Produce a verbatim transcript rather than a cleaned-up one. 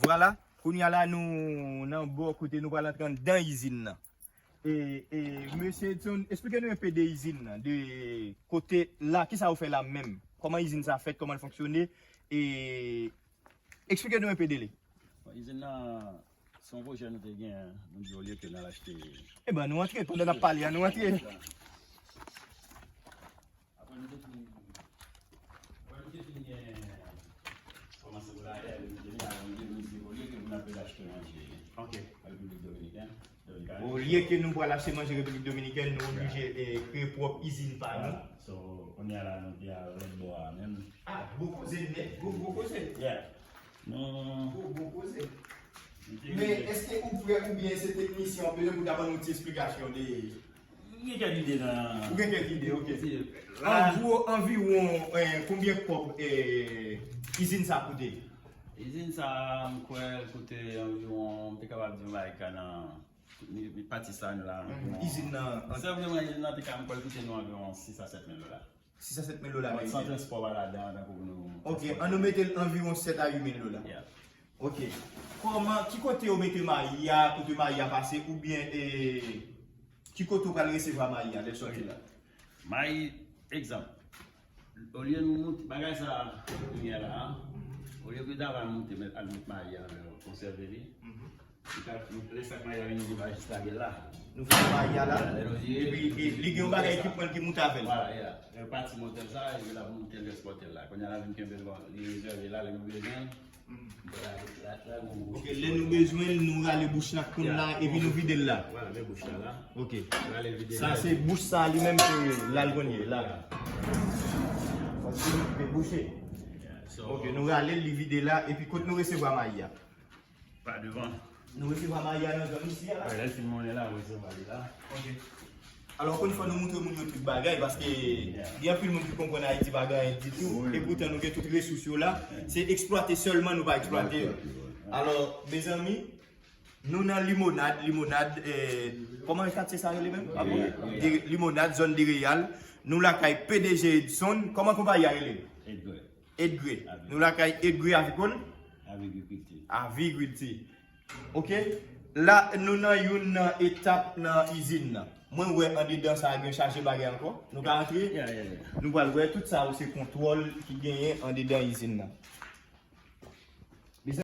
Vwala, kounye a la nou nan bò kote nou pral antre anndan izin nan. E, e, mesye Edson, eksplike nou enpe de izin nan, de kote la, kisa ou fè la menm, kòman izin sa fèt, kòman l fonksyone, e eksplike nou enpe de li. Bon, izin nan, se yon pwojè nou te gen, nou di olye ke n al achte. Ebyen, nou antre, pandan n ap pale a, nou antre. Apre nou te fin, apre nou te fin gen kòmanse pou la, e, nou te vin avè yon ide, nou di olye ke nou ap achte manje. Ok. Repiblik Dominiken, Dominikani. Olye ke nou pral achte manje Repiblik Dominikèn, nou oblije, e, kreye pwòp izin pa nou. Vwala. So, kounye a la, nou te al lòt bò a menm. Ah, gwo koze nèt, gwo, gwo koze. Yeah. Nou, gwo, gwo koze. Men, èske ou prè oubyen se teknisyen w ap bezwen pou ta ban nou ti esplikasyon de Ou gen kèk ide nan Ou gen kèk ide, ok. An gwo, anviwon, eh, konbyen kòb, eh, izin sa koute? Izin sa, m kwè, l koute anviwon, m te kapab di yon bagay ka nan, ni, ni pati sa nou la, anviwon. Izin nan, an- Senpleman, izin nan te ka, m kwè, l koute nou anviwon sis a sèt mil dola. Sis a sèt mil dola Ameriken. San transpò pa ladan, tankou pou nou Ok, transpòte. An nou mete l anviwon sèt a uit mil dola. Yeah. Ok. Kòman, ki kote yo mete mayi a, kote mayi a pase, oubyen, eh, ki kote ou pral resevwa mayi a lè l sòti la? Mayi, egzanp, olye nou moute, bagay sa, kounye a la, olye ke ta va moute, met, al met mayi a, konsève li. Li ka, lè sa k mayi a vini, li va jis lage l la. Nou fè mayi a la. Lè nou di Epi, e, li gen yon bagay ki pran l, ki moute avè l. Vwala, yeah. Lè pati motè sa, epi l ap moute l, transpòte l la. Kounye a la vin kenbe l, li rezève la, lè nou bezwen l. Vwala, la, la, nou Ok, lè nou bezwen l, nou rale bouch la konn la, epi nou vide l la. Vwala, men bouch la la. Ok. Rale l vide Sa la. Se bouch sa li menm ke l al kounye la. Paske li bouche. So, Ok, nou rale l, li vide la, epi kot nou resevwa mayi a? Pa devan. Nou resevwa mayi a nan zòn isi a la? Wi, lè l fin monnen la, nou resevwa li la. Ok. Alò, ankò yon fwa, nou montre moun yo tout bagay, paske Yeah. gen anpil moun ki konprann Ayiti pa gen anyen ditou, Wi. e poutan nou gen tout resous yo la. Yeah. Se eksplwate sèlman, nou pa eksplwate yo. Eksplwate, wi. Alò, mezanmi, nou nan Limonad, Limonad, eh, kòman katye sa rele menm? Wi, wi. De, Limonad, zòn Dereyal. Nou lakay P D G Edson. Kòman konpayi a rele? Edgre. Edgre. Avigre. Nou lakay Edgre Avicole? Agrikilti. Agrikilti. Ok. La, nou nan youn nan etap nan izin nan. Mwen wè andedan sa a gen chaje bagay ankò. Nou ka antre? Yeah, yeah, yeah. Nou pral wè tout sa yo se kontwòl ki genyen andedan izin nan.